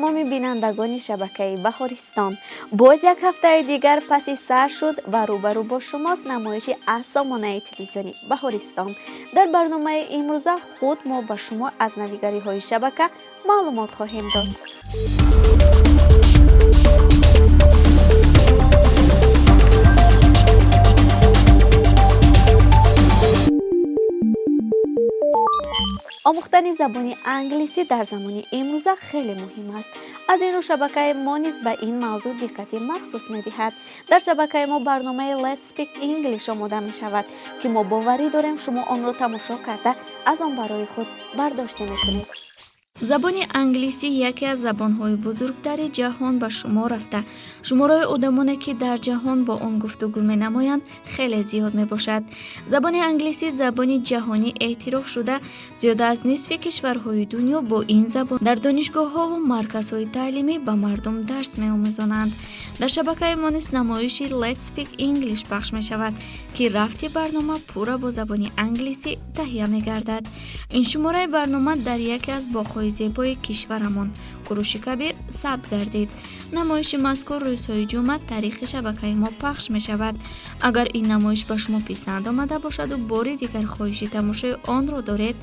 Тамоми бинандагони шабакаи Баҳористон. Боз як ҳафтаи дигар паси сар шуд ва рӯбарӯ бо шумост намоиши аз сомонаи телевизиони Баҳористон. Дар барномаи имрӯза худ мо ба шумо аз навигариҳои шабака маълумот хоҳем дод. Омӯхтани забони англисӣ дар замони имрӯза хеле муҳим аст. Аз ин рӯ шабакаи мо низ ба ин мавзӯъ диққати махсус медиҳад. Дар шабакаи мо барномаи Let's Speak English омода мешавад, ки мо боварӣ дорем, шумо онро тамошо карда, аз он барои худ бардошта мекунед. Забони англисӣ яке аз забонҳои бузургтари ҷаҳон ба шумор рафта, шумораи одамоне, ки дар ҷаҳон бо он гуфтугӯ менамоянд, хеле зиёд мебошад. Забони англисӣ забони ҷаҳонӣ эътироф шуда, зиёда аз нисфи кишварҳои дунё бо ин забон дар донишгоҳҳову марказҳои таълимӣ ба мардум дарс меомӯзонанд. Дар шабакаи мо низ намоиши Let's Speak English пахш мешавад, ки рафти барнома пурра бо забони англисӣ таҳия мегардад. Ин шумораи барнома дар яке аз боғҳои зебои кишварамон, Куруши Кабир, сабт гардид. Намоиши мазкур рӯзҳои ҷумъа тариқи шабакаи мо пахш мешавад. Агар ин намоиш ба шумо писанд омада бошаду бори дигар хоҳиши тамошои онро доред,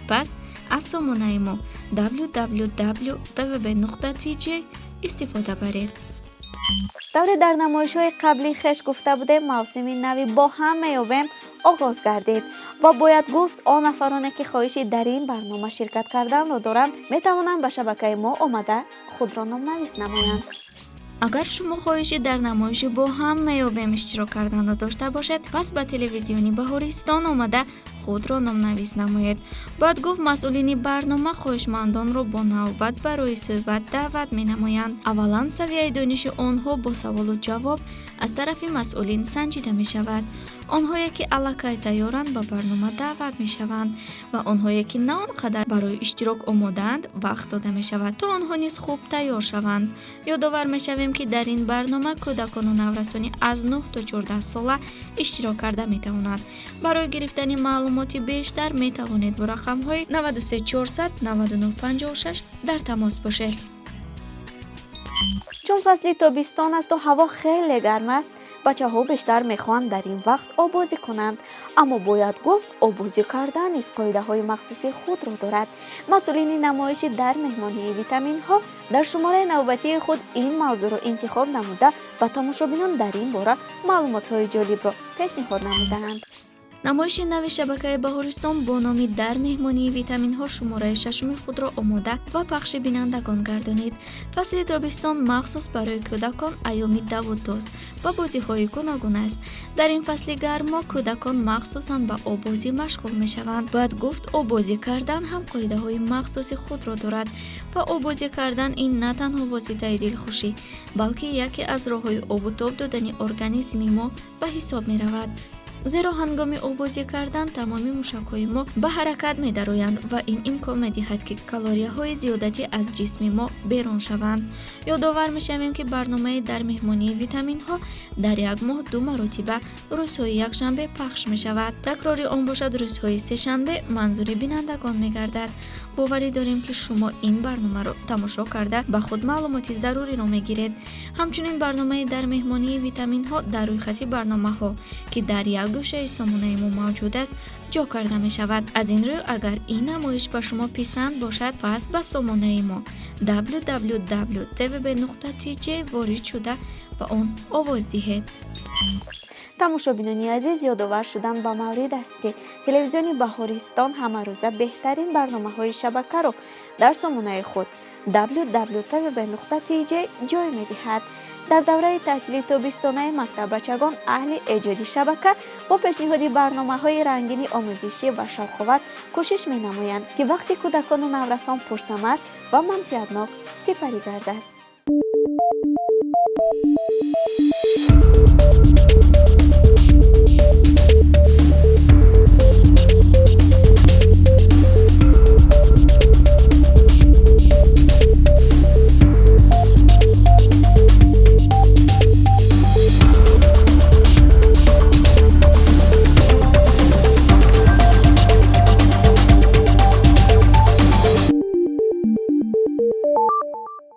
пас аз сомонаи мо www tvb.tj истифода баред. Тавре дар намоишҳои қаблии хеш гуфта будем, мавсими нави «Бо ҳам меёбем» оғоз гардид ва бояд гуфт, он нафароне, ки хоҳиши дар ин барнома ширкат карданро доранд, метавонанд ба шабакаи мо омада, худро номнавис намоянд. Агар шумо хоҳиши дар намоиши «Бо ҳам меёбем» иштирок карданро дошта бошед, пас ба телевизиони Баҳористон омада, худро номнавис намоед. Бояд гуфт, масъулини барнома хоҳишмандонро бо навбат барои суҳбат даъват менамоянд. Аввалан савияи дониши онҳо бо саволу ҷавоб аз тарафи масъулин санҷида мешавад. Онҳое, ки аллакай тайёранд, ба барнома даъват мешаванд ва онҳое, ки на он қадар барои иштирок омодаанд, вақт дода мешавад, то онҳо низ хуб тайёр шаванд. Ёдовар мешавем, ки дар ин барнома кӯдакону наврасони аз 9 то 14 сола иштирок карда метавонанд. Барои гирифтани маълумоти бештар метавонед бо рақамҳои 93 400 99 56 дар тамос бошед. Чун фасли тобистон асту ҳаво хеле гарм аст, бачаҳо бештар мехоҳанд дар ин вақт оббозӣ кунанд. Аммо бояд гуфт, оббозӣ кардан низ қоидаҳои махсуси худро дорад. Масъулини намоиши «Дар меҳмонии витаминҳо» дар шумораи навбатии худ ин мавзӯъро интихоб намуда, ба тамошобинон дар ин бора маълумотҳои ҷолибро пешниҳод намудаанд. Намоиши нави шабакаи Баҳористон бо номи «Дар меҳмонии витаминҳо» шумораи шашуми худро омода ва пахши бинандагон гардонид. Фасли тобистон махсус барои кӯдакон айёми даву тоз ва бозиҳои гуногун аст. Дар ин фасли гармо кӯдакон махсусан ба оббозӣ машғул мешаванд. Бояд гуфт, оббозӣ кардан ҳам қоидаҳои махсуси худро дорад ва оббозӣ кардан ин на танҳо воситаи дилхушӣ, балки яке аз роҳҳои обутоб додани организми мо ба ҳисоб меравад, зеро ҳангоми оббозӣ кардан тамоми мушакҳои мо ба ҳаракат медароянд ва ин имкон медиҳад, ки калорияҳои зиёдатӣ аз ҷисми мо берун шаванд. Ёдовар мешавем, ки барномаи «Дар меҳмонии витаминҳо» дар як моҳ ду маротиба рӯзҳои якшанбе пахш мешавад. Такрори он бошад, рӯзҳои сешанбе манзури бинандагон мегардад. Боварӣ дорем, ки шумо ин барномаро тамошо карда, ба худ маълумоти заруриро мегиред. Ҳамчунин барномаи «Дар меҳмонии витаминҳо» дар рӯйхати барномаҳо, ки дар як гӯшаи сомонаи мо мавҷуд аст, ҷо карда мешавад. Аз ин рӯ, агар ин намоиш ба шумо писанд бошад, пас ба сомонаи мо www tvb tj ворид шуда, ба он овоз диҳед. Тамошобинони азиз, ёдовар шудан ба маврид аст, ки телевизиони Баҳористон ҳамарӯза беҳтарин барномаҳои шабакаро дар сомонаи худ www tvb tj ҷой медиҳад. Дар давраи таътили тобистонаи мактаббачагон аҳли эҷоди шабака бо пешниҳоди барномаҳои рангини омӯзишӣ ва шавқовар кӯшиш менамоянд, ки вақти кӯдакону наврасон пурсамар ва манфиатнок сипарӣ гардад.